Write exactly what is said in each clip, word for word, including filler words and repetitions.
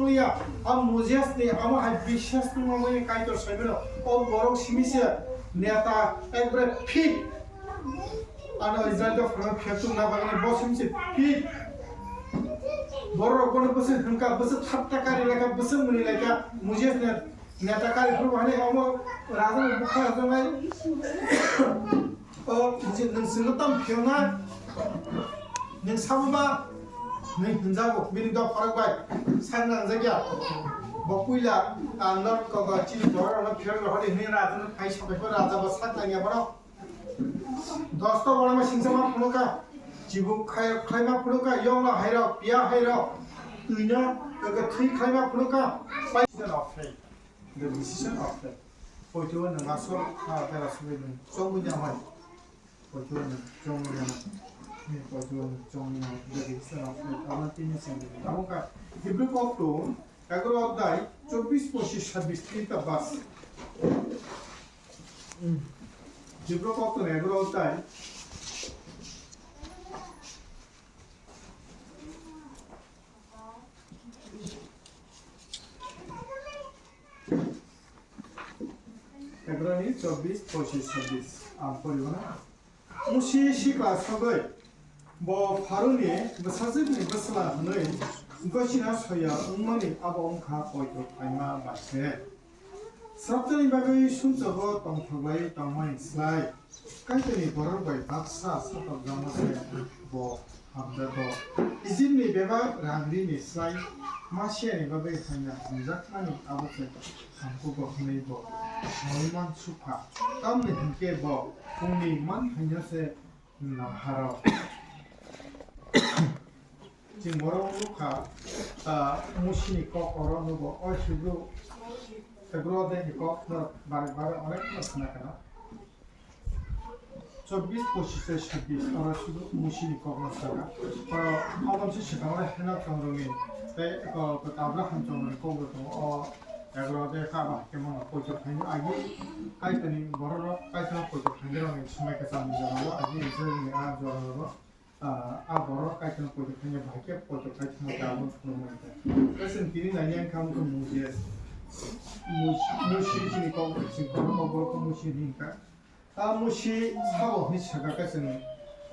Ya, a Moses ni amo hai biswas tongmani Kaitor saimano, o borok simi se neta ekbare fit. Ano Israel do phano phiyok tongna bagwi bo simi se fit. Borok bono bwswk hwnka, bwswk thatta kari laika, bwswk mwnwi laika, Moses ne neta kari phuru hani omo raja ni bukha rajamai. O, je nwng sino tam phiyokna, nwng sabo ba, nwng hwnjago, bini dok phorok bai, sak nangjakya. Bo puila, ang no kogo chini borok rokno phiyok rohor di hwnwi raja no phai sabai bo raja bo sak nangya borok. Dosto borok ma singsa ma phunukha, chibuk khai, khai ma phunukha, yongla hairok, piya hairok, twino, kogo thwi khai ma phunukha, pai. The decision of the. Poito nwng asol ha tera sugwi nwng chongwi ya hoi. Poito nwng chongwi ya hoi. Ni poito nwng chongwi ya hoi. The decision of the. Abang tini sengwi. Abang ka Hebrew kok to egaro adhyay chobbish, pochish, chhabbish tinta bas. Hebrew kok to egaro adhyay. Ebrani chobbish, pochish, chobbish. Ang poribo na. Musi sikla sogwi bo Pharoni bwsajwkni bwsla hwnwi gosina soya wngmani abo wngkha poito phaima bai se. Sraptani bagwi sumsogo tongthoklai tongmani slai. Kaitorni borok bai baksa satokjakma se bo hamjago. Ijipni bebak rangrini slai Masiani bagwi hamya hamjakmani abo se hamkugo hwnwi bo saui mansukha. Tamni hinkhe bo pungni manphaino se naharo. Chwng borok nukha, ah, Musini kok oro nugo, o Hebrew, Hebrew adhyayni kok no bare bare onek no khna khna. Chobbish, pochish tei chhabbish, oro sudu Musini kok no saka. Oro aboni se swkang oro Henok chongroni tei, ah, Abraham chongroni kok bo tongo, o egaro adhyay kha ba khe mano poito phaini agi Kaitorni borok rok Kaitorno poito phaini rokni swmai kwcham ni jora o agi Israel ni a jora o. Ah, a borok Kaitorno poito khaina bai khe poito khai thangma tabuk phunukmani khe. Kaisa tini nani ang kha wngkha Moses. Mus-, Musi chini kok, chini kok borok khe Musi hinwi kha. A Musi sabo hinwi sakha kaisa,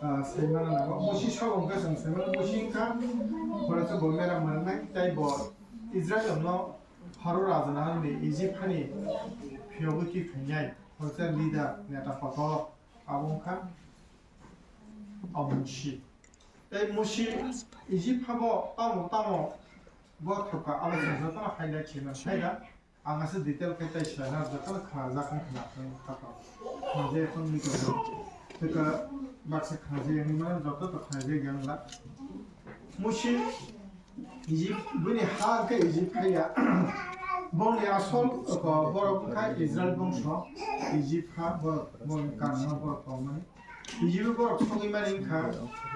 ah, sai mana nango. Musi sabo wngkha chwng sai mano Musi wngkha. Khoroksa bo mera mwnai tei bo Israel no Pharo raja nahani Ijip hani phiyogwi twi phainai. Khoroksa leader, neta kotor. Abo wngkha o Musi. Tei Musi Ijip habo tamo tamo bo thopka abo chwng jotono highlight khe mano. Hai da? Ang aswk detail khe tai sana jotono khnajak wng khna thang kha. Khnajak wng ni tongo. Theka baksa khnajak wng mano joto to khnajak yang la. Musi Ijip, bini ha khe Ijip haiya. Bongni asol, uh, borok wngkha Israel bongso. Ijip ha borok, bongni Kanaan borok tongmani. Ijip borok sogwi mani wngkha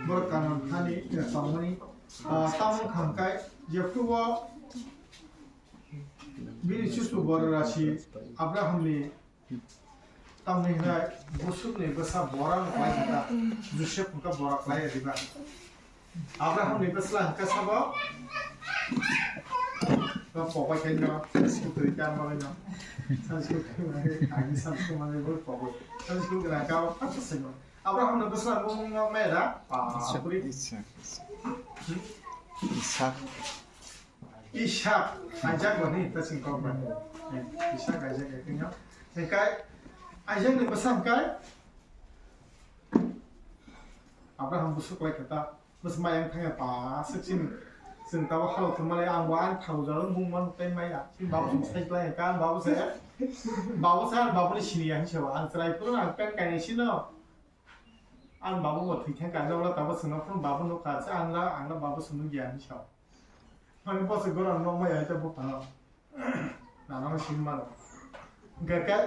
borok Kanaan hani, uh, tongmani. Uh, tamo wngkha hwnkhe jephru o bini chuchu borok rasi Abrahamni Tamni hwnai busukni bwsa bora no klai kha ta, Joseph hwnka bora klai ya diba? Abrahamni bwsla hwnka sabo? Ba pobai khai no, school twi ta ma no. San school khai ma, agi san school ma bo pobai. San school gra ka pa sa no. Abrahamni bwsla bo no me da? Pa, Isak, puri. Isak. Hmm? Isak. Isak, Isaac bo ni ta sing kok ba. Isak, Isaac ya kanya. Hingkai, Isaac ni bwsa hingkai Abraham bwswk lai khe ta. Bwsma yang thangya pa, swk sini. Chwng tabo halok thwngmani ang bo ani thau jaro bung man tai maya. Sini babu song sai klai ka, babu se. Babu se, babu ni sini yang se, ang chwrai phuru ang pen kainai sino. Ang babu bo thwi thang ka, jabla tabo chwngno phuru babu no ka, ang la, ang la babu song ya ni sa. Mane bwswk gorok nokmaya hai ta buphano. Nana no simi mano. Hwnkhe khe,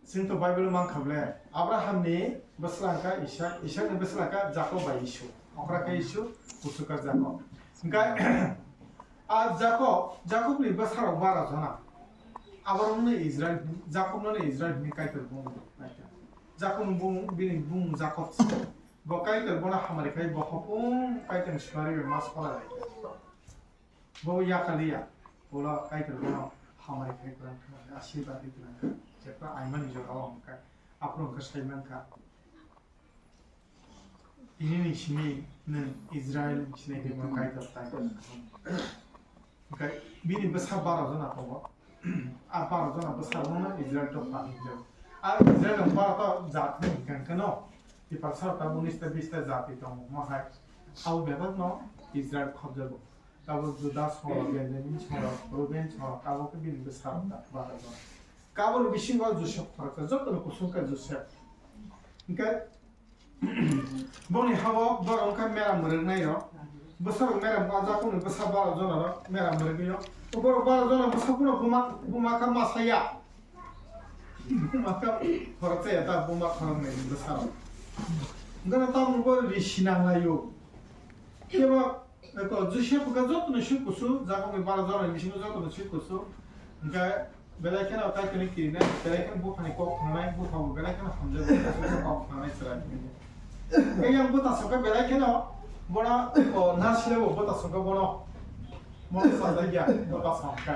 chwng to Bible mankha ble, Abraham ni bwsla hwnkha Isak, Isak ni bwsla hwnkha Jakob bai Isu. Okra khe Isu, kusu khe Jakob. Hwnkhe, a Jakob, Jakob ni bwsa rok bara jona. Abraham ni Israel, Jakob no ni Israel ni Kaitor bung. Jakob ni bung, bini bung Jakob. Bo Kaitor bono hamari khai bo hopung Kaitor ni suari bai ma sola lai kha. Bo yakaliya, ulo Kaitor bono hamari khai kwrwng kha, asirwad ri kwrwng kha. Jepra aimani jorao hwnkha, aphuru hwnkha sai mankha. Tinini simi nwng Israel sinai tongma Kaitor tai. Hwnkhe bini bwsa baro jona tongo. A baro jona bwsa rokno Israel dopha hinjago. A Israel rok baro ta jat hinwi hwnkha hwnkhe no, tiprasa rok tabuk unis ta bis ta jati tongo, omo hai. Abo bebak no Israel khobjago. Tabuk Juda song rok, Benjamin song rok, Ruben song rok, tabuk khe bini bwsa rok ta baro jona. Kabur bisingo Joseph khoroksa, jotono kusung khe Joseph. Hwnkhe boni habo borok wngkha mera mwrwknai rok. Bwsarok mera, a jakungni bwsa baro jona rok mera mwrwgwi rok. Borok baro jona bwsa phano buma, buma kha masa ya. Buma kha khoroksa ya ta, buma khoroknwi ni bwsarok. Hwnkhe no tamni bo ri sinang laio. Kebo Eko Joseph hwnkha jotono swi kusu, Jakobni baro jora ni bisingo jotono swi kusu. Hwnkhe belai kheno Kaitorni kirinai, belai kheno buphani kok khnanai, bupha bo belai kheno hamjak, kok khnanai chwrai. Hwnkhe yang bwtasongkhe belai kheno bono, o, narsile bo bwtasongkhe bono. Mo sajagya bwtasongkhe.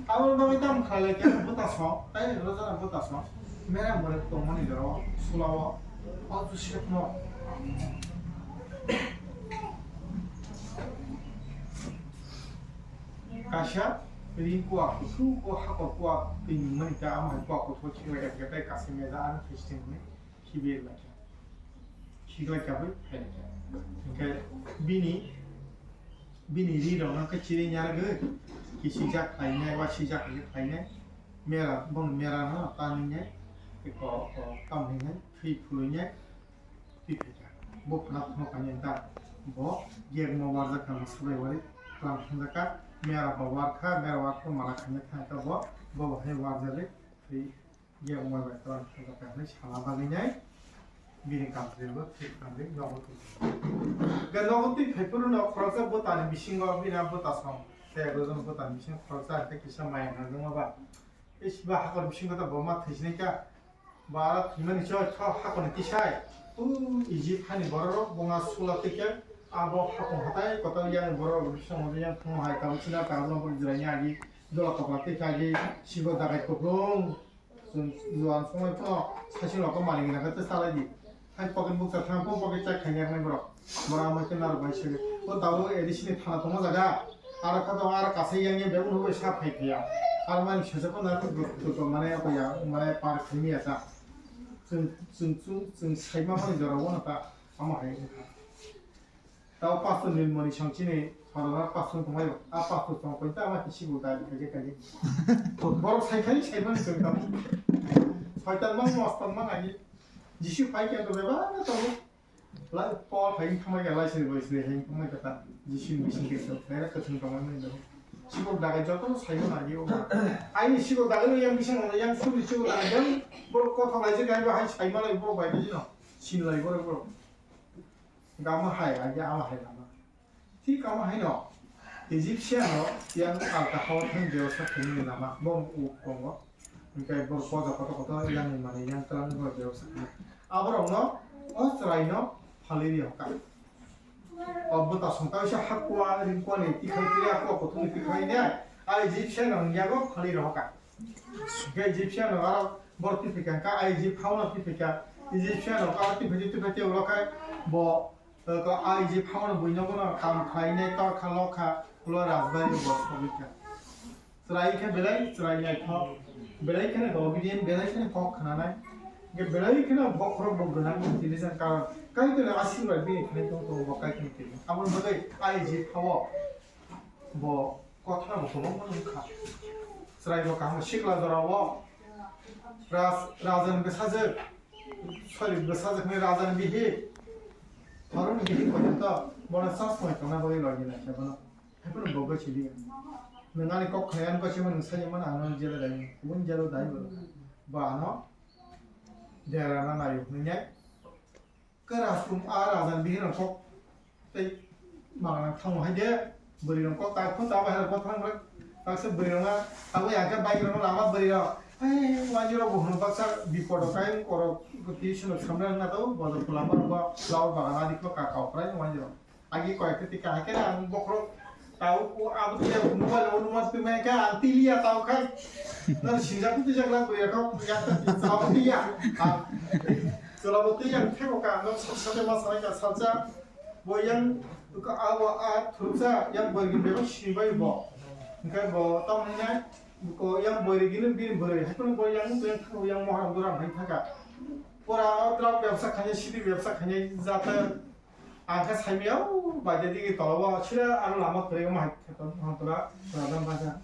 Aboni bagwi tamo khlai lai khe bwtasong, tai rwjak bwtasong. Mera mwrwk tongmani jorao, sulao, o Joseph no. Kaisa ring kuwa kusu ko hakor kuwa twi nungmani ta, amo hai kuwa kuthok khiklai kha, tei kaisa meda ano Christian hwnwi khibi lai kha. Khiklai kha bai phai lai kha. Hwnkhe bini, bini ri rok no khe chiri nyarwgwi, kisijak khlainai, wasijak khlainai, mera, bong mera no tanwi nai, eko, o, tamni nai, thwi phului nai. Twi phaikha. Bo phano phano khainai da. Bo gate mo warjak kha, mwswk bai wari twlang thangjakha. Mera bo warkha, mera warkha mala khainai thangkha bo. Bo bo hai warjagwi twi gate mo bai twlang thangjakha hinwi sana bagwi nai. Bini country bo thik thangwi nogo twi. Ga nogo twi phai phuru no khoroksa bwtani bisingo bini bwta song. Tei abo jong bwtani bisingo khoroksa tei kisa maya nangjakma ba. Isiba hakor bisingo ta bo ma thwisinai kha. Ba thwimani choi tho hakorni tisai. U Egypt hani bororok bonga sula tikhe abo hakong hatai kotor yang bororok bisong yang thung hai tabuk sina ta abo Israilni agi jola tokla tikhe agi sibo dagai koplong. Chwng juan songwi phano saichung rok mani gina khe salai di. Hai pocket book ta thang phone pocket check khainai borok. Bora amai khe narwk bai se. O tabuk A D C ni thana tongma jaga. Aro kha tongo, aro kasai yang yang bebak nugwi sa phai phiya. Aro mani sesa ko narwk tuk tuk mane ako ya, mane par khimi ya ta. Chwng, chwng, chwng, chwng saima mani jora wano ta. Amo hai wngkha. Tao pastor ni mani song chini, horona pastor tongmai. A pastor tong koi ta ama kisi bo dai kaje kaje. Borok sai khai sai mani chwng tamo. Soitan mang, mostan mang ani. Jisu phai khe to bebak na tongo. Lai, Paul hai wngkha mai kha, lai sini bai sini hai wngkha mai kha ta, Jisu ni bising khe sini, naira kwthwng tongmani nai do. Sikok dagai joto no sai mano agi o. Aini sikok dagai no yang bising no, yang suri sikok dagai yang, borok kothok lai je gai ba hai sai mano borok bai biji no, sin lai borok borok. Gama hai, agi ama hai gama. Thik amo haino Egyptian rok yang alka hao thang bebaksa khaimani lama bo tongo. Hwnkhe borok poja kotor kotor yang ni manwi yang twlang borok bebaksa khaimani. Aborokno o chwraino phalwi rihokha. O bwta songkha kaisa hakua ringkuani tikhai piri hakua kuthukni tikhai ne a Egyptian rok yago phalwi rihokha. Hwnkhe Egyptian rok aro borok tiphikha, hwnkhe a Egypt hao no tiphikha. Egyptian rok aro tiphai tiphai tei ulo khe bo Eko a Egypt hao no buino bono kam khlainai, torkha lokha, ulo rajbai bo sogwi kha. Chwrai khe belai chwrai naithok, belai kheno obedient, belai kheno kok khnanai. Hwnkhe belai kheno bokhorok bo gwnang intelligent, karon Kaitorni asirwad bini thani tong tongo bo Kaitorni twi. Aboni bagwi a Egypt hao bo kothoma bo kwbangma wngkha. Chwrai bo kaham sikla jorao Ras-, rajani bwsajwk, sorry, bwsajwk ni rajani bihik, Harunni bihik porjonto bono chasmai tongna bagwi logi lai khe bono. Haiphano bo goi sidi. Nwng ani kok khnai ani kok sima nwng sai mano, ano jela dai, kubun jela dai bo. Ba ano derana nayo hwnwi nai. Khe rajkun a raja ni bihik rok kok tei mangna thango hai de, bwrwi rok kok tak phun tabo hai rok kok thang rok, taksa bwrwi rok na tabo ya khe bike rok lama bwrwi rok, "Ai, wanjwi rok bo hwnwi baksa bipod rok kai korok twi swnok samna wngna tabo bojor kwlama rok bo flower bagan adi khe ka kau kwrai wanjwi rok." Agi koi khe twi kahai khe ang bokhorok Tau ko abo tiya mobile o numa twi mai ka anti liya tau khai. Na sinja kuti jak lang ko ya kau ya ta ti tau tiya. Chwla bo twi yang thebo ka no sate ma sanai ka salsa. Bo yang ka awa a thursa yang bo gi bebo sibai bo. Engkai bo tau ni nai ko yang bo ri gini bini bwrwi. Hakuni bo yang tu yang thang yang mohang dura bai thaka. Pora o drug bebsa khanya sidi bebsa khanya jata. Ang khe saimiyao baide digi tolobo sira aro lama kwrwi wngma hai khe tong tong tora tora dam baja.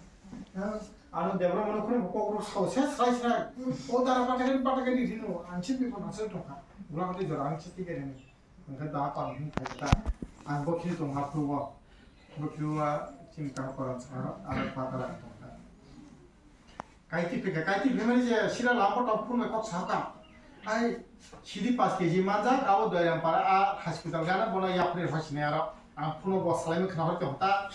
Ano debra mano kheno kok rok sao se srai srai. O dara pata khe pata khe di thino ang se bikon asai tongkha. Gula khe jora ang se tige rene. Ang khe da pang hin khai ta. Ang bo khil tong ha phubo. Bo khil wa ching ta koran sa aro pata la tongkha. Kaiti pika, kaiti pika mani je sira lama tok phun kok saka. Ai sidi pas K G manjak abo Doiram para a hospital gana bono yapri hosinai aro. Ang phuno bo salai mani khna hor hota.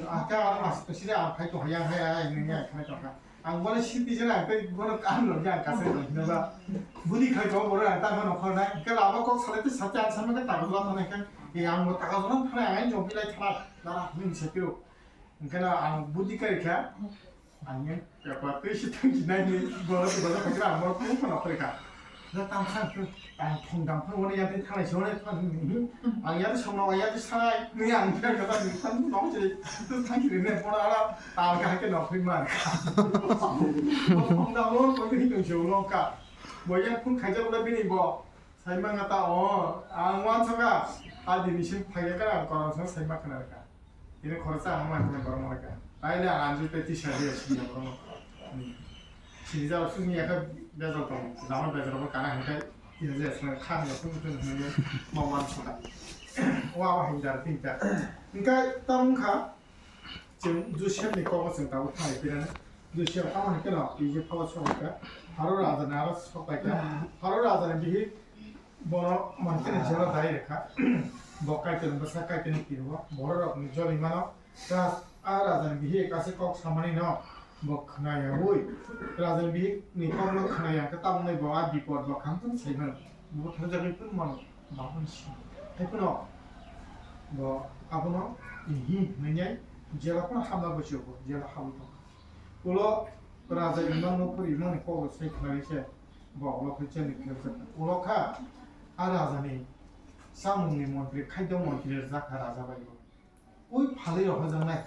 Aka ang as sida ang phai to hayang hai ai nini ai khna to ka. Ang bono sidi jena ang tei bono kan lo yang kasai to hina ba. Budi khai to bono ang ta bono khor nai. Ke lama kok salai te sate ang sama ke ta lo ma ne ke. Ke ang bo ta ka lo thana ai jo bilai thana. Dara min se piro. Engkhe no ang budi kai kha. Ang yang pepa twi si thang si nai ni bola bola khai kha ang bola kung khana khai kha. Na tam sang khe ang thong dam phang wani yang thang si wani thang. Ang yang song no yang sai ni ang khe kha ni thang no si thang si ne bola ala ta kha ke no khai ma. Thong dam lo ko ni thang si lo ka. Bo yang phun khai ja bola bini bo. Sai manga ta o, ang uansukha, a dini sim phaiya ka, ang korang sa sai ma khna rwkha. Ini khoroksa ang ma khna borok ma rwkha. Taile ang anjui tei tisa dia sini borok ma. Sini jaro sini ya kha bejal tong, lama bejal bo kana hingkai, ini je sini kha hingkai sini sini sini ma uansukha. Wa wa hingdar tinta. Hingkai tong kha. Chwng Josepni kogo chwng tabuk thangwi pirani. Josep tamo hai kheno Ijip hao sok kha. Pharo rajani aro sok pai kha. Pharo rajani bihik bono mankheno jela dai rwkha. Bo Kaitorni bwsa, Kaitorni kirogo bororokni jolimano. Ras-, a rajani bihik aswk kok samanino bo khnayaui. Rajani bihikni kokno khnaya hwnkhe tabuknai bo a bipot bo khamtang saimano. Bo thajagwi phuru mano. Bahai si. Hai phano bo abono hi hinwi jela phano hamna bwsio bo jela habwi tongkha. Ulo raja imang no phuri imang ni kobo sai khlai se bo ulo khe cheni khe se ulo kha a raja ni samung ni montri khaido montri rwjak kha raja bai bo. Ui phalwi rok hojaknai.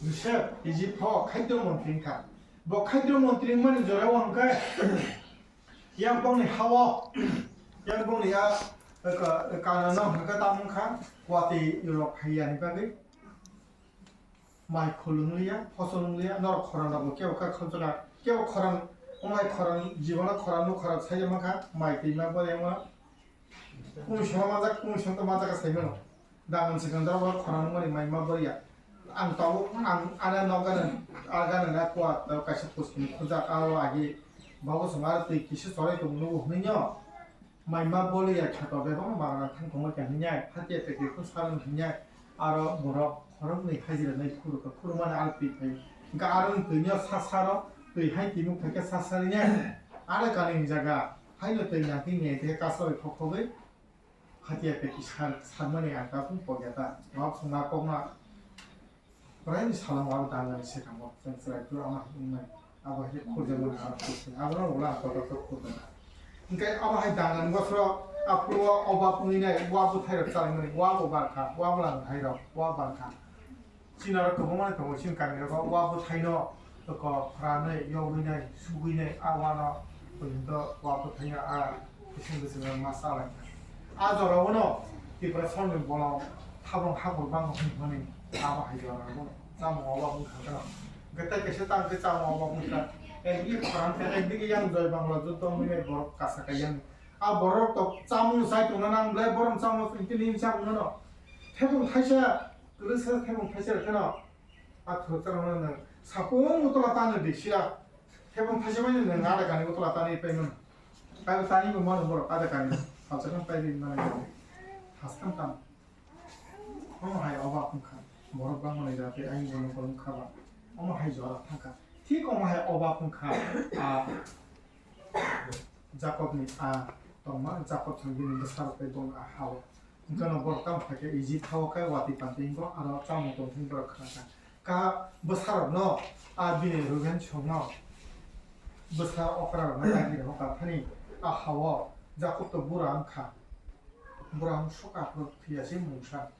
Joseph Egypt o khaido montri wngkha. Bo khaido montri wngmani jora o hwnkhe Yang bongni hao, yang bongni ya, ka-, Kanano hwnkhe tamo wngkha, kwatwi rok phaiyani bagwi. Mai khulung liya, phosol wng liya, norok khorang rokbo kebo kha khobjak kha, kebo khorang, omo hai khorang, jibono khorang, nuk khorang saija mankha, mai twi ma bo yang mano. Kung song manjak, kung song to manjak sai mano. Dangan sikang doro khorang mani mai ma boriya. Ang tau, ang ana nogana, agana na kwa tau kaisa puskini khujak aro agi. Babu song aro twi kisa chorai tong nugo hwnwi no. Mai ma boliya kheto bebak no bagana thang tongma khe hwnwi nai. Hatiya twi khe khun sarung hwnwi nai. Aro borok khoroknwi hajira nai khuru kha khuru mani aro twi phai. Hwnkhe aro twi no sa saro twi hai twi nuk phai khe sa sari nai. Aro kani jaga. Haino twi nangkhe niyai khe kasa bai khok khogwi hatiya peki sar-, sarmani ang tabuk pokya ta. Wak songma kokma praini salango abo danglani sekango chwng chwrai phuru ama hinwi mani. Abo hai khe khurjakmani abo khe se. Abono ulo ang kotor khe khurjakha. Hwnkhe abo hai danglani bosoro aphuru o obak wngwi nai wa bwthairok chalaimani wa bo barkha, wa bwlang hairok wa barkha. Chini oro kwbangma tongo, chini kami rogo wa bwthaino toko phranwi, yogwinai, sugwinai, a wano poito wa bwthaino a bising bising ma salai. A jora o no Tiprasani bolong thabong haphur bango hwnmani abo hai jora o no chamung o wa bwkha kano. Hwnkhe tei kaisa tang khe chamung o wa bwkha. Ekdigi pharan khe, ekdigi yang Joy Bangla juddo wngwi borok kasa kaiyan. A borok to chamung sai tongna nang ble borom chamung tini chamung no. Thebung thaisa Kwrwngsa thebung thaisa rw kheno, a thwrwksa rwno nwng sapung utula tanwi di sira. Thebung thaisa bai nwng ada kani utula tanwi paimano. Kaibo tani bo mano borok ada kani. Salsa khan paiwi mano. Haskam tam. Omo hai oba wngkha. Borok bangmani jate ayang bono borok wngkha ba. Omo hai jora thangkha. Thik omo hai oba wngkha. A Jakobni a tongma, Jakob thang bini bwsarok tei bono a hao. Hwnkhe no borok tamo khaikhe Egypt hao khe watwi pantwi hingo aro chamung tong hwnwi borok khna kha. Ka bwsarokno a bini Reuben songno bwsa okrarokno dagi rwkha thani a hao Jakob to bura wngkha. Bura wng sok aphuru thwiya se mungsa.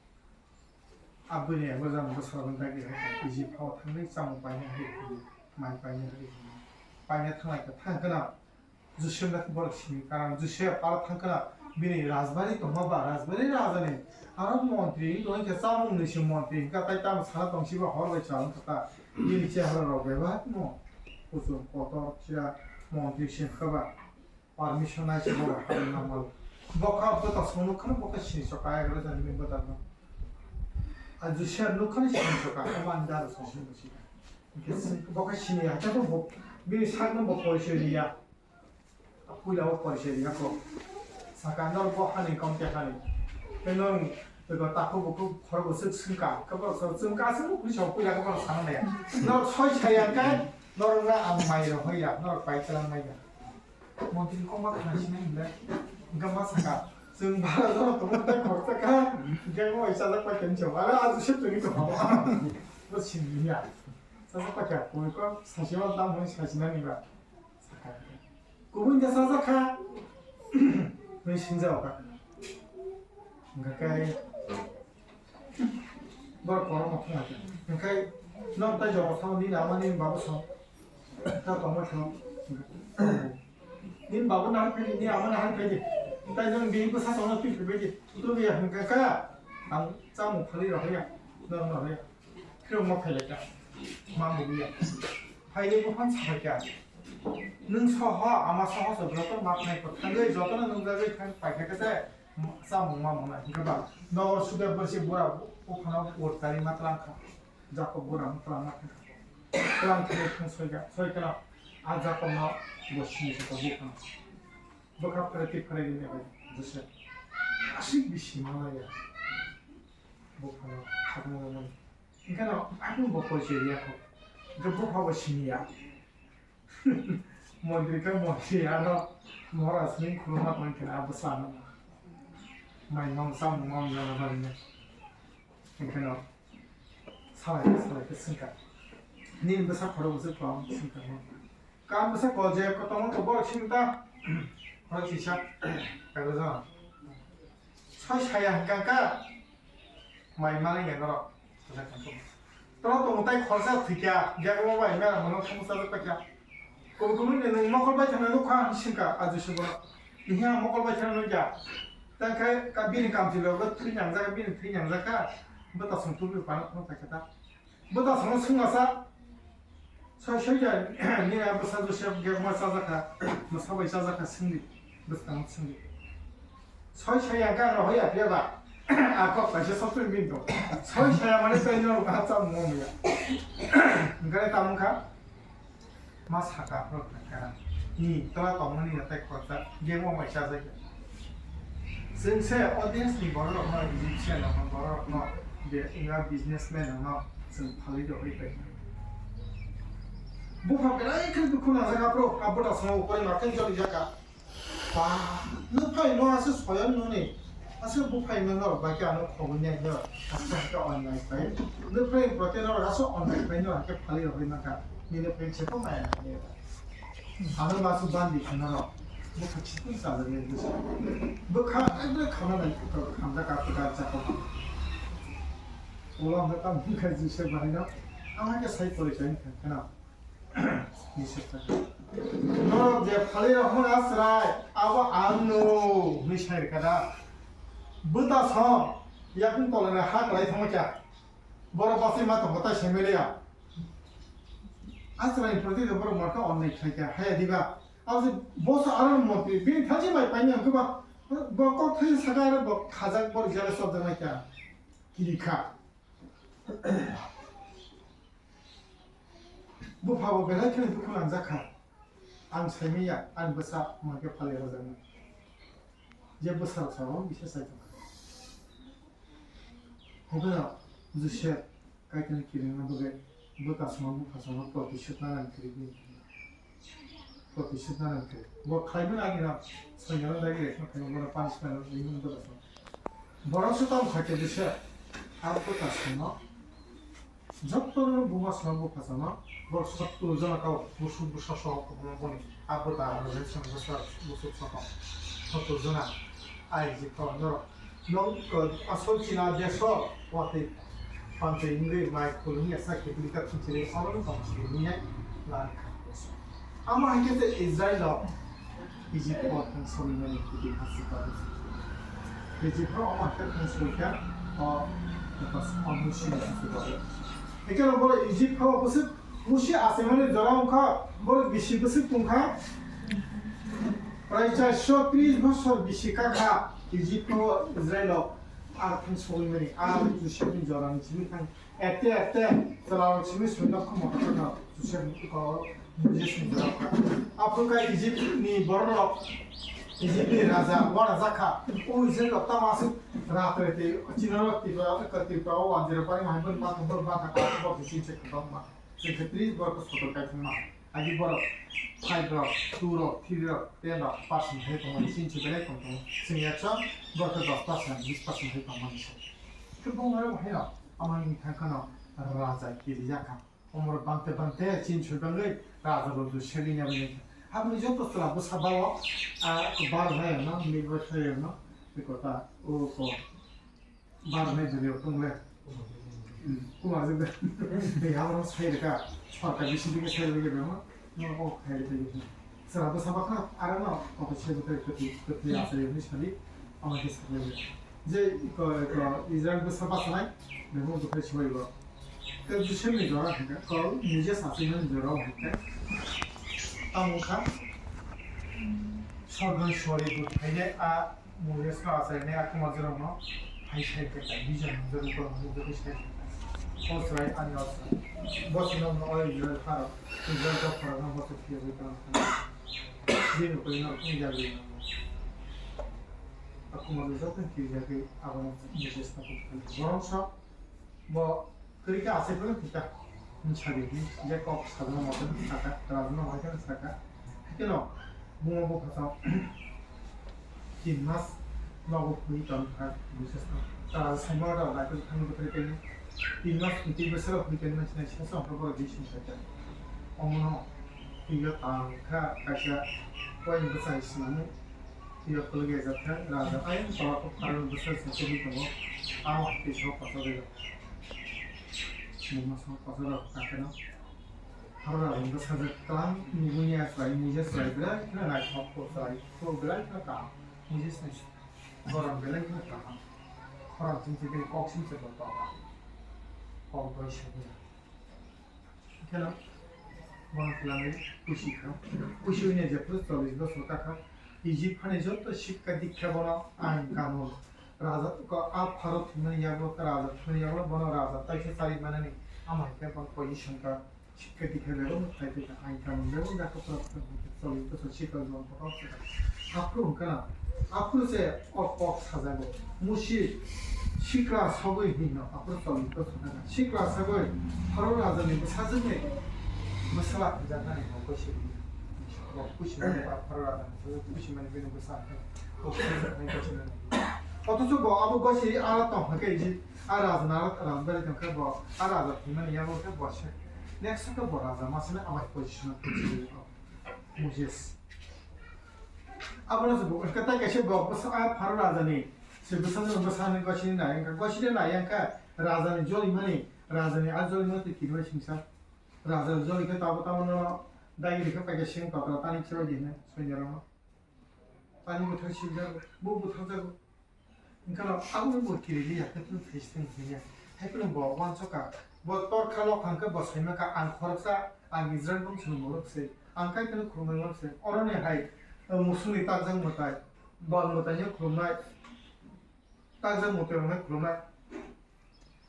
A bini abo jang bwsarokno dagi rwkha Egypt hao thangwi chamung paina hari hwnwi mai paina hari hwnwi paina thanglai kha thang khna. Joseph no borok sini, karon Joseph aro thang khna bini rajbari tongma ba, rajbari rajani aro montri wngkha, chamung ni se montri wngkha, tai tamo sana tong siba hor bai chal wngkha ta. Bini chehara rok bebak no kuchuk kotor kisa montri se wngkha ba, permission nai se borok habwi nang mal. Bokha bwta song nuk khna bokha sini soka egra jani bini bwta no. A Joseph nuk khna sini soka, omo ani dara song nuk si. Bokha sini ya, ta bo bini sak no bo porichoi riya. Puila o porichoi riya ko. Saka norok bo hani kom te hani. Te norok bego takhuk bukhuk khorok bwswk swngkha. Khe borok swngkha aswk bukhuk song puila khe borok sana naiya. Norok soi saya khe norok na ang mai rw hoya. Norok pai kwlang maiya. Montri kok ma khna sinai hinle. Hwnkhe ma saka. Chwng bara jora tongo tei khoroksa kha. Hwnkhe mo waisa jak pai khe chwng. Ara azu se tuni ko. Bo sini ya. Sajak pai kha. Koi ko sasi ma dam hoi sasi nani ba. Kubui da sajak kha. Hwnwi swngjak kha. Hwnkhe kai borok korokma thangma khe. Hwnkhe nok tai jobo thangma nini ama nini babu song. Ta tongma thang. Nini babu nahar phaidi, nini ama nahar phaidi. Tai nang bini bwsa songno twi phaidi. Twi ya hwnkhe ka. Ang chamung phalwi rw ya. Nang rw ya. Khirokma phailaikha, ma bubuya. Phailai buphang sabaikha. Nwng soho, ama soho se joto ma phnai kwthangwi, jotono nungjagwi thang paikha khe se, chamung ma mwnai. Hwnkhe ba, nogor suda borsi bura buphano ur tari ma twlang kha. Jakob bura ma twlang ma thang kha. Twlang thangwi thang soikha, soikha. A Jakobno bo sini se buphang. Bwkha pharai twi pharai rini bai Joseph. Aswk bisi malaya. Buphano khakmani. Hwnkhe no, akung bo koi se riya kho. Hwnkhe bupha bo sini ya. Montri khe montri, ano Maharaj ni khuluma tong khe na bwsa no. Mai nong samung ma wng jana bari no. Hwnkhe no, salai khe, salai khe swngkha. Nini bwsa khoro bwswk kwbang swngkha no. Kam bwsa ko je kotorma to borok sini ta. Khoro sisa. Kago jana. Soi saya hwnkha kha. Mai mani ya norok. Sajak tong. Toro tong tai khorsa thikya, gak mo bai mera mono khum sajak pakya. Kubu kubu ni nung mokol bai thana nukha singka aju subo. Niya mokol bai thana nukya. Tang khai ka bini kamchi lo go thri nang jaka, bini thri nang jaka. Bata sung tubi pana khum pakya ta. Bwta songno swngmasa, soi soi ja, nini a bwsa Joseph gek ma chajakha, bwsa bai chajakha, swngdi, bwskango swngdi. Soi saya gang rohoi ya phiya ba, a kok kaisa sotwi min do. Soi saya mane tei no ha cha mo ya. Gare tamung kha. Ma saka phoro thangkha. Ni tola tongmani natai khoroksa, game o mai chajak ya. Chwng se audience ni borok rok no, Egyptian rok no, borok rok no, be, inga businessman rok no, chwng phalwi rogwi pai. Bupha belai khe dukhu nangjak aphuru, a bwta songno upore ma khe joli jaka. Ba, nwphai no aswk soyan nuni, aswk buphai no norok bai khe ano khobor ni no, aswk khe onlai pai. Nwphai prote norok aswk onlai pai no khe phalwi rogwi mankha. Nini phen se ko maya nai. Ano ma su bandi khana rok. Bwkha chikung sa jani bwsa. Bwkha ekdre khana nai khe khamda ka pwkar chakok. Ulo hwnkhe tamo hwnkhe jise bahai no. Ang hwnkhe sai pori sai hwnkhe khana. Norok je phalwi rok hwnwi asrai, abo ang no hwnwi sai rwkha da. Bwta song, yakung tolani ha kwlai thangma kya. Borok bachai ma tongo tai sai maliya. Asrai ni proti borok morkha onnai khlai kha, haya diba. Abo se boso aro montri, bini thachi bai paini ang khe ba, bo kok thai saka aro bo khajak borok jale sok janai kha. Kiri kha. Bupha bo belai kheno dukhu nangjak kha. Ang saimanya, ani bwsa monkhe phalwi rwjaknai. Je bwsa rok sabo bisa sai tongkha. Hwnkhe no Joseph Kaitorni kiringma bagwi bwta songno bupha songno protishodh nana kwrwi bini. Protishodh nana kwrwi. Bo khlaimani agino soinano dagi rwkhe bono punishment rwwi bwta songno. Borok se tamo khaikhe bise, abo ta sino. Jotono buma sino buphasano, borok sottur jona kau, busuk busa soho kwbangma boni, abo ta aro je sino busa, busuk soho, sottur jona, ai je kau norok. Nong ko asol china deso, wati pante ingri mai khulung ya sa kibri ka khichiri, oro no tong sini ya, lan kha. Amo hai khe Israel o Egypt o thang sogwi mani kiti hasi kabo. Egypt o amo hai khe thang sogwi kha o, o Musi ni hasi kabo. Ekhe no boro Egypt o bwswk Musi achaimani jora wngkha, boro bisi bwswk tongkha. Prai charso tris bosor bisi kakha Egypt o Israel o ar thang sogwi mani, ar Joseph ni jora ni simi thang. Ete, ete, chwlarok simi soi lok kha motor no, Joseph ni kok, Joseph ni jora kha. Aphuru kha Egypt ni borok, Egypt ni raja, wara jakha. O Israel rok tamo aswk rat rete, chini rok Tripura, Tripura o wanjira bari mahai bari ma thang bari ma thang bari ma thang bari ma thang bari ma thang bari ma thang bari ma thang bari ma thang bari ma. Agi borok five rok, two rok, three rok, ten rok, percent hai tongmani, chinchi belai tong tongo. Chwng ekso, borok khe dos percent, bis percent hai tongmani se. Khe bongni rok hai rok, amani thang kheno raja kiri jakha. Omor bangte bangte chinchi bangwi raja rok selina bini. Habni joto chwla bwsa bao, a, bar hai no, mil bai hai no, bikota, o ko. Bar nai jodi o tong le. Hmm, kuma je de. Tei abo no sai reka. Sorkar bisi dike sai reka no. No o khai reka. Sera bwsa bakha ara no o sai reka kati kati asa ni sadi. Ama ke sai reka. Je ko ko Israel bwsa basa nai. Bebo do khai sai reka. Ke Joseph ni jora hika. Ko nije sasi ni jora hika. Tamo kha. Sorkar sori bu khai de a. Moses no achaini a kuma jorokno hai sai khe tai, vision no jorok borok no jorok sai khe tai. O chwrai ani o chwrai. Bo chwrai no oi Israel pharo, Israel dophar no bo chwrai phiyogwi tong kha. Bini ui no tong jagwi no. A kuma jorok no kiri jagwi abo no Moses no kok kha. Borok sok Bo kwrwi khe aswk phano thwikha hwnwi sa di, je kok sajagwi motom sakha, rajno hai kheno sakha. Hakhe no buma bupha chao tin mas nogo phunwi tong kha, bwswk raja saima rok bai khe thangwi bwtharwi khe tin mas phunwi bwswk phunwi khe nang sinai sesa hwnwi borok bising kha. Omono twiwi tang kha kaisa waini bwsai swnamwi. Twiwi kwlwkjak kha raja ayang tola kok pharani bwsai se tubui tongo. Tamo twi sok kochok rwjak. Mungma sok kochok rok tangkheno. Pharo rajani bwsajwk kwlwng nugui ya chwrai, nije chwrai belai kheno naithok, chwrai kho belai kheno kaham. Nije se gorom belai kheno kaham. Khorang chini chini kok simi se bo tong kha. Kok bai simi ya. Kheno bono twlangwi pusi kha. Pusi wngya jephuru chollish bosor kakha. Egypt hani joto sikka dikka bono ain kanun. Raja ko a Pharaoh thwimani yagulo khe raja thwimani yagulo bono raja taisa chari manani ama hai khe bono position kha. Sikka dikka bebak no khai tongkha ain kanun bebak dakha pura chollish bosor sikka jwan kotor kha. Aphuru wngkha na. Aphuru se o kok sajago. Musi sikla sogwi hino, aphuru choli bwswk nana. Sikla sogwi Pharaoh rajani bwsajwkni bwsala hwnjaknani bo gosi hino. Bo kusi mani ba Pharaoh rajani bwsajwk kusi mani bini bwsa hino. Bo bwsajwkni gosi mani. Othocho bo abo gosi ala tong hwnkhe ji, a rajana ala rajbari tongkhe bo, a raja thwimani yago khe bo se. Next khe bo raja masani abai position o Moses. Abono se bo, khe tai kaisa bo, bwsa, a Pharaoh rajani, se bwsajwk bwsani gosini nai, wngkha gosini nai, wngkha rajani jolimani, rajani a jolimani twi kirima singsa. Raja joli khe tabo tabo no dagi rikhe paikha sing kotor tani khibai di hwnwi soinarokno. Tani bwthar sibjak, bo bwtharjago. Wngkha no aboni bo kiri liya, khe tini face tong kiriya. Hai phano bo uansukha. Bo tor kha lok hwnkhe bo saimaka, ang khoroksa, ang Israel bongso ni borok se. Ang kai kheno khulumai borok se. Oroni hai, eh, musuk ni takjak mwtai, bal mwtai no khulumnai, takjak mwtai rok no khulumnai.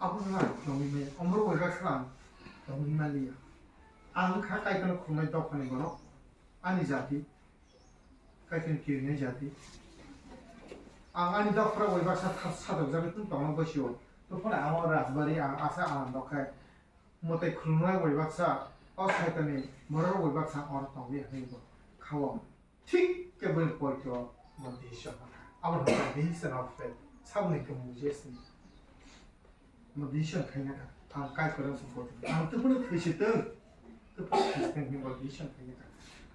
Abo no ang khulumui maya. Omoro bai baksa ang tongwi maliya. Ang kha kai kheno khulumnai dophani borok. Ani jati. Kaitor kirinai jati. Ang ani dophra bai baksa thar sadok jagwi tong tongna bwsio. Tongphano ang o rajbari ang asa ang dokhai. Mwtai khulumnai bai baksa o Saitani borok bai baksa ang oro tongwi hwnwi bo khawo. Thik khe bini poito bo decision. Abo hwnba decision of faith. Saboni khe Moses ni. Mo decision khaina kha. Ang kai kwrang se botwi. Ang tubuni thwi se tong. Tubuni thwi se tong hinba decision khaina kha.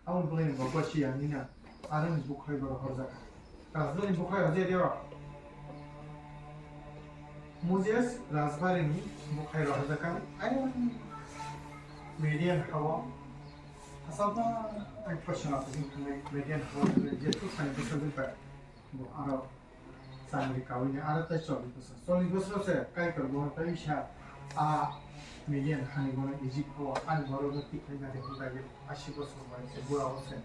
Abo bwlai ni bokba si ani na. Aroni bukhai boro horjak. Rajbari bukhai horjak dio. Moses Rajbari ni bukhai horjak kha. Ai Midian hawa. Asal ba ai question apa sih Midian hawa je tu sai bisa lupa. Bo aro Samari kawini aro tei chollish bosor. Chollish bosor se Kaitor bono tei sa a Midian hani bono Egypt o ani borokno tikhlai nadi hwnba ye asi bosor bai se bura o se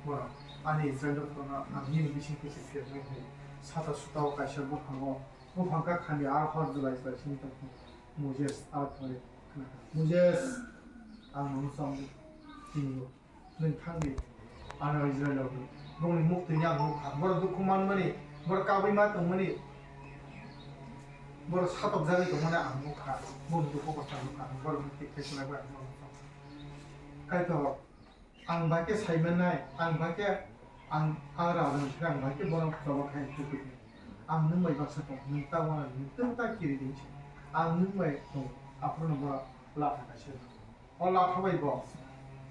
bono ani Israel rok no ang nini bising khe se phirnai hwnwi sata suta o kaisa buphang o buphang kha khandi aro hor jwlai jwlai sini tong Moses aro thangwi khna kha Moses ang nono chong tini Nwng thangdi, ano Israilrokni bongni muktwini ang nukha. Borok dukhu manmani, borok kabui ma tongmani, borok satokjagwi tongmani ang nukha. Bongni dukhu kosto nukha, borokni twi kaitorni bai ang nukha. Kaitor, ang bai khe saimannai, ang bai khe ang, ang rajani thani ang bai khe bono choba khai tubui. Ang nwng bai baksa tong, nwng ta wana, nwng ta kiri di se. Ang nwng bai tong, aphuru no borok lapha kaisa. O lapha bai bo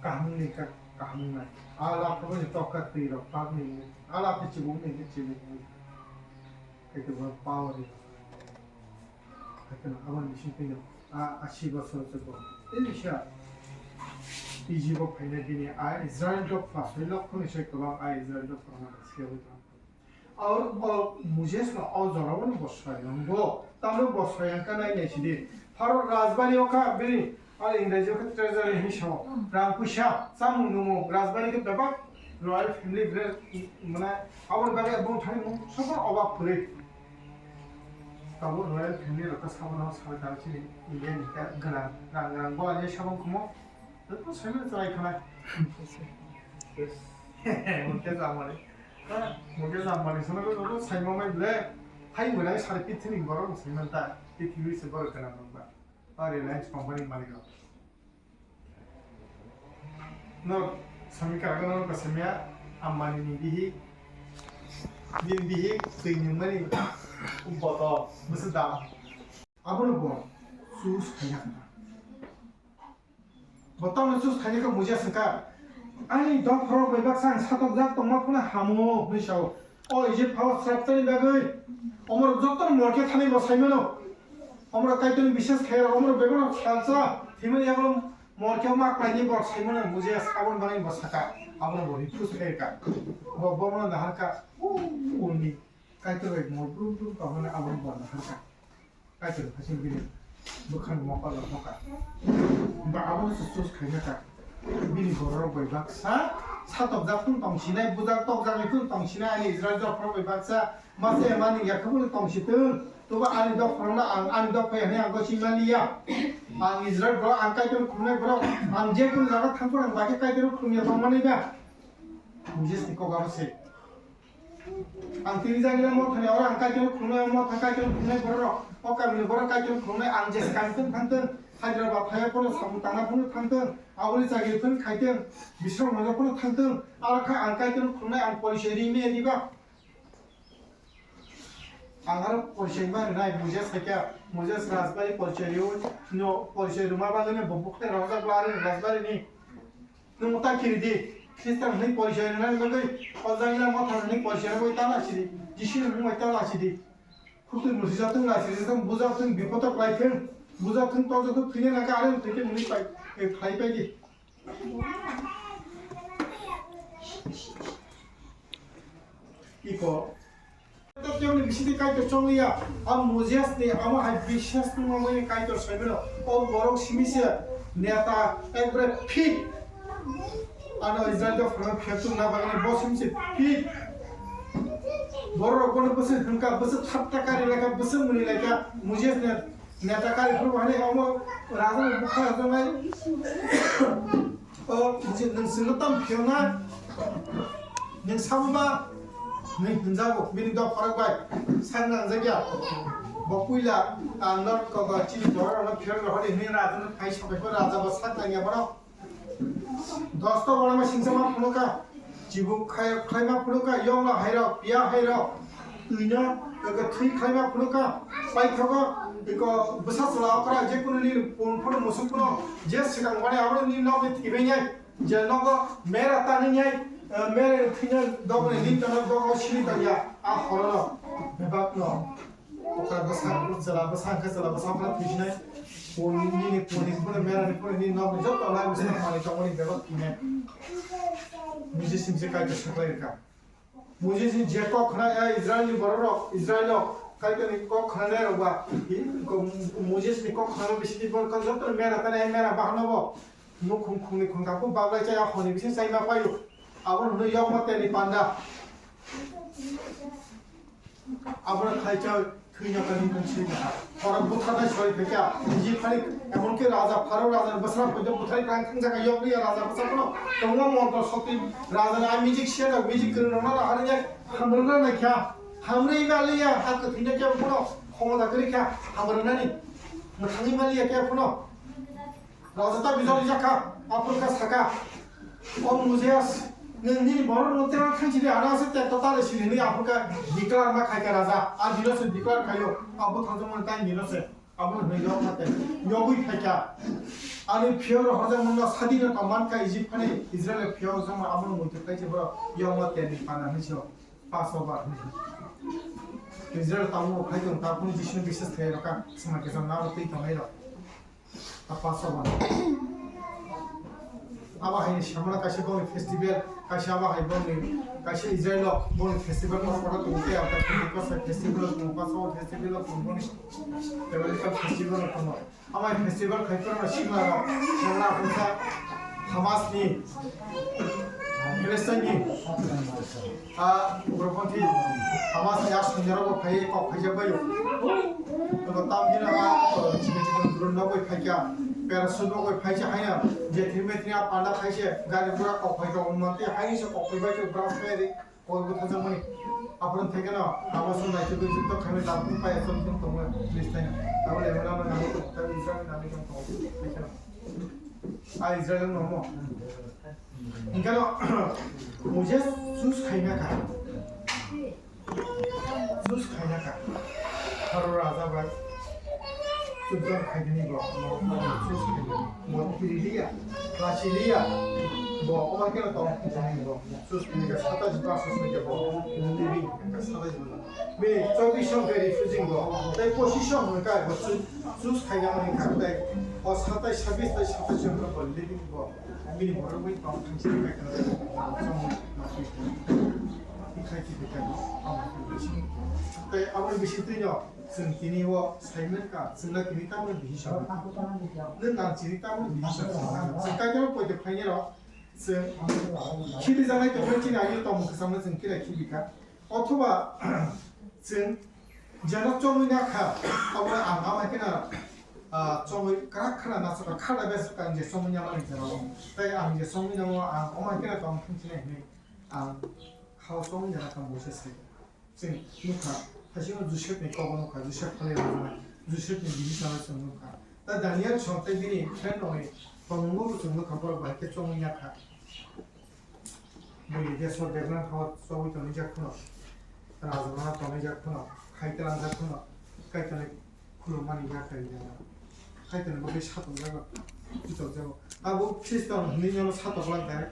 kaham wngni kha kaham wngnai. A lapha bai ni tok kha twi rok pak ni wngwi. A lapha chibuk ni hwnkhe chibuk wngwi. Khe tei bo power ni. Khe no aboni bising twi no a, a sibo soro se bo. Tei bisa Egypt o phainai bini a Israel rok phasoi lok khoni se kwbang a Israel rok phano siyawi tong. Aro bo Moses no o jora o bo soyang bo. Tamo bo soyang ka nai nai sidi. Pharo rajbari o kha bini, aro Engraji o kha treasury hinwi sao. Rang puisa, chamung nungmung, rajbari khe bebak royal family bre, mane aboni bagwi bong thani mung sobo obak kwrwi. Tabo royal family rok khe sabono sabai tara chini India ni khe gwnang, rang gwnang bo ani sabang kumo. Joto saimano chwrai khanai. Mukesh Ambani. Ha, Mukesh Ambani sono ko joto saima mai ble. Hai mwnai sari pithini borok no saiman ta. Pithini se borok kana nang ba. O Reliance company malik rok. No, sami ka no ka samya Ambani ni bihi. Din bihi twi ni mani. Boto, musu dam. Abono bo choose khaina kha. Bo tamno choose khaina kha Moses wngkha. Ani dopharok bai baksa ang satokjak tongma phano hamo hwnwi sao. O Egypt hao sraptani bagwi omorok jotono morke thani bo saimano. Omorok Kaitorni biswas khairok, omorok bebak salsa thwimani yago morke ma klaini borok saimano Moses aboni bagwi bo saka. Abono bo refuse khairka. Bo bono naharka. Undi Kaitor bai mor brum brum tongmani aboni bo naharka. Kaitor hasil bini bwkhani mokol rok bokha. Ba abo se choose khaina kha. Bini borok bai baksa satokjak phun tongsinai, bujak tokjak ni phun tongsinai ani Israel dophor bai baksa mase mani yakhabuni tongsitung. Toba ani dophor no ang ani dophor hani ang gosi maliya. Ang Israel borok ang Kaitor khulumnai borok ang je kun jaga thangkor ang bagwi Kaitor khulumya tongmani ba. Moses ni kok abo se. Ang tini jagila mothani oro ang Kaitorno khulumnai, motha Kaitorno khulumnai bororok, o kamini borok Kaitorno khulumnai, ang jesa kami phano thangtong, Hyderabad phaiya phano samung tangna phano thangtong, aboni chagiri phano khaitong, bisrok manja phano thangtong, aro kha ang Kaitorno khulumnai, ang porisoi rini diba? Ang aro porisoi ma rinai, Moses hai khe, Moses Rajbari porisoi riui, no porisoi rwma bagwi no bo bukhai rwjak bo ari Rajbari ni. Nwng ta kiri di, Khristan hwnwi porisoi rwnani bagwi, o jagila motha hwnwi porisoi rwgwi ta lasi di, Jisu ni mung bai ta lasi di. Khutui musi jatung lasi jatung, bujatung bipoto klai thung, bujatung tojatung thwina nangkha, are thwikhe mwnwi pai, e, khlai pai di. Iko. Tei teboni bisingtwi Kaitor chongliya, a Moses ni amo hai biswas tongmani Kaitor saimano, o borok simi se neta ekbare fit. Ano Israel dophano phiyok tongna bagwi bo simi se fit. Borok bono bwswk hwnka, bwswk thapta kari laika, bwswk mwnwi laika, Moses ne Neta kari phuru hai omo raja ni bukha rajaknai. O, je nwng swngno tam phiyokna, nwng sabo ba, nwng hwnjago, bini dok khorok bai, sak nangjakya. Bo puila, ang no kogo chini borok rokno phiyok rohor di, hwnwi raja no phai sabai kho, raja bo sak nangya borok. Dosto borok ma singsa ma phunukha, chibuk khai, khlai ma phunukha, yongla hairok, piya hairok. Twino, eko thwi khlaima phunukha, paithogo, eko bwsa chwla okra, je kunu ni pun phunu musuk phunu, je swkang bani abo ni nokni thwibainai, je nogo mera tanwi nai, eh, mera thwino dogni ni tono dogo sini tangya, a horono, bebakno, okra bwsa, chwla bwsa, hwnkhe chwla bwsa phano thwisinai, pun ni, ni pun ni phunu, mera ni phunu, ni nokni jotto lai bwsa mani tongmani bebak thwinai. Niji simse kaito saklai rwkha. Moses ni je kok khna ya Israel ni borok rok, Israel rok, Kaitor ni kok khna nai rok ba, i, ko, Moses ni kok khna bisi ni borok joto mera tane mera bahano bo, nukhung khung ni khung kapu bablai chaya honi bisi chai ma payo, abo no yok ma teni panda, abo no khai chai. Thwina kani kung swi kha. Borok butharnai soi phaikha. Egypt hani emonki raja Pharaoh raja ni bwsra poito butharwi kang thang jaka yok ya raja bwsa kono. Tongma montor sokti raja ni a music siya da music kwrwng rok na raha rwya hamrwna naikha. Hamrwi maliya ha kwthwina khe bono khomota kwrwi kha hamrwnani. Mwthangwi maliya khe bono. Raja ta bijor jakha, aphuru kha saka, "O Moses, nwng nini borok rok tei thang sidi, ano ase tek to tare sidi," hinwi aphuru kha declare ma khai kha raja. A dino se declare khaio, abo thangjakmani tai dino se, abo hinwi yok khate, yogwi khai kha. Ani phiyok rok horjakmano sadi no tong man kha Egypt hani Israel phiyok rok jama abo no muitu khai se borok yokma ten ni pana hinwi se Passover hinwi. Israel tabuk khai tong, tabuk ni Jisu ni bises khai rok kha, sima khe jam na abo twi tongnai rok. Apa sobo. Abo hai ni samana kaisa boni festival, kaisa abo hai boni, kaisa Israel o boni festival no kotor tong te, apa tong ko sa festival tong ko sa festival tong boni. Tebali ka festival tong. Abo hai festival khai kotor na sikla ro, sikla ro sa Hamas ni, Palestine ni. A, ugropanthi Hamas ni a sonjaro bo phai kok khaijak baio. Tobo tam dina a, o, chikon chikon drone no bai phaikya, parachute no bai phaisa haina, je thirme thirme a panda phaise, gari gura kok phai kok mate haini se kok phai bai se bra phai ri, kok bo thajak mani. Apron theke no, Hamas no naitu dui to khaime dam pai asol tum tongo, please thaina. Abo le mana mana ko ta Israel nami tong tongo, theke no. A Israel no mo. Hinkhe no, Moses choose khaina kha. Choose khaina kha. Pharaoh raja bai. Chuddon khaidini bo. Choose khaidini. Bo kiriliya. Lachiliya. Bo oma khe no tong khaidini bo. Choose khaina kha. Satais bosor soi khe bo. Living kha satais bosor. Bini chobbish song khe refusing bo. Tai pochis song hwn kha bo choose, choose khaina mani kha. Tai o satais, sabbish tai satais song bo living bo. Bini borok bai tong thang sini kai kana. Song ma twi. Ikhai ki bikai. Tai abo bisi twi no. Chwng tini o sai man kha. Chwng na tini tamo bisi sa. Nang chini tamo bisi sa. Chwng kai kana poito khaini ro. Chwng khili janai tongmani chini ayo tongmung kwchangno chwng kila khibi kha. Othoba chwng jeno chongwi na kha, abo ang ama khe na, ah, chongwi kwrak khana nacha kha, khana bes kha ang je chongwi na mani jora o. Tai ang je chongwi na o ang oma khe na tong thung chini hinwi ang hao chongwi na kha busa se. Chwng nukha, haisingno Joseph ni kobo nukha, Joseph khalai rwmani, Joseph ni bihik no chwng nukha. Ta Daniel song tei bini friend rokni tongmungbo bo chwng nukha, borok bahai khe chongwi ya kha. Bini desor Babylon hao chogwi tonwi jak phano, raja rok tonwi jak phano, khai tlang jak phano, Kaitorni khulumani ya kha ya. Kaitorni bagwi satok jago, kitok jago. Abo Khristo hinwi nono satok lang khe,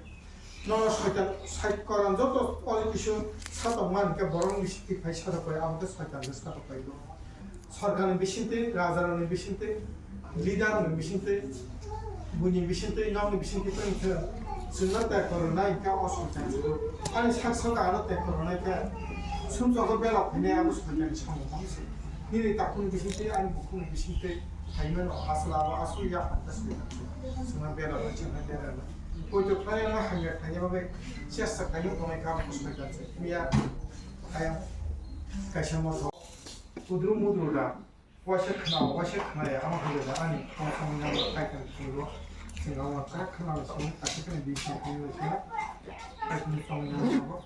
nono Soitan, sai koran joto o kisu satok man khe borok ni bisingtwi phai satok pai, abo khe Soitan khe satok pai do. Sorkar ni bisingtwi, raja rok ni bisingtwi, leader rok ni bisingtwi, buini bisingtwi, nok ni bisingtwi tong khe chwngno tei korona hinkhe o Soitan. Ani sak sak ano tei korona khe sumsogo belok hinwi abo Soitan ni samung tong se. Nini takhukni bisingtwi, ani bukhukni bisingtwi, phaimano aswk abo aswk yapharkha se. Chwngno bera rw, chwngno bera rw. Poito khlaina hamya khlaina bagwi chesta khlaina tongnai kha, bwsai kha se. Miya ayang kaisa mothok kudru mudru da, waisa khna, waisa khnaya, ama hai da ani khna samung yang kai kan khulgo. Chwng abo kwrak khna song, aswk khna bisi khna song, kai kan samung yang song.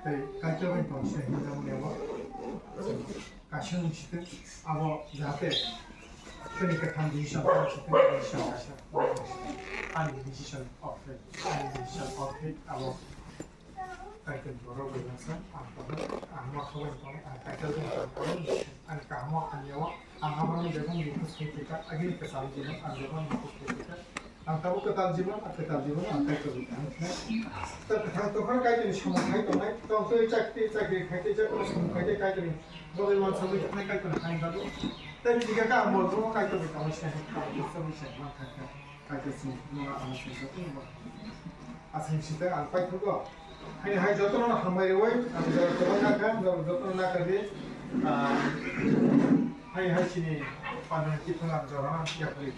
Tei Kaitor bai tong se hinwi tamo ni abo. Kaisa ni sitwng abo jahate tini kwthang decision, tini sitwng decision kaisa. Ani decision of faith, ani decision of faith abo. Title borok bai masa, ang tong, ang ma khabai tong, ang title bai tong, ang kaham ang yawa, ang abang ni jabon ni kus khe khe, agini kesam jino, ang jabon ni kus khe khe. Ang tabuk kwtal jibon, ang kwtal jibon, ang Kaitor ni kaham khnai. Ta kwthang tongkha Kaitor ni samung khai tongnai, tong twi chak twi chakri khai twi chak twi samung khai twi Kaitor ni bagwi mansa wi thangnai Kaitor ni hai bago. Tei bini kha ang bo Kaitor ni kaham se, kaham se, kaham se, kaham se, Kaitor sini, nungma ang se, kaham se. Asing sita ang paithago. Hai hai jotono hambai rwi, ang jora tongna kha, jora jotono nakha di. Ah, hai hai sini panang kitholang jora na yapri.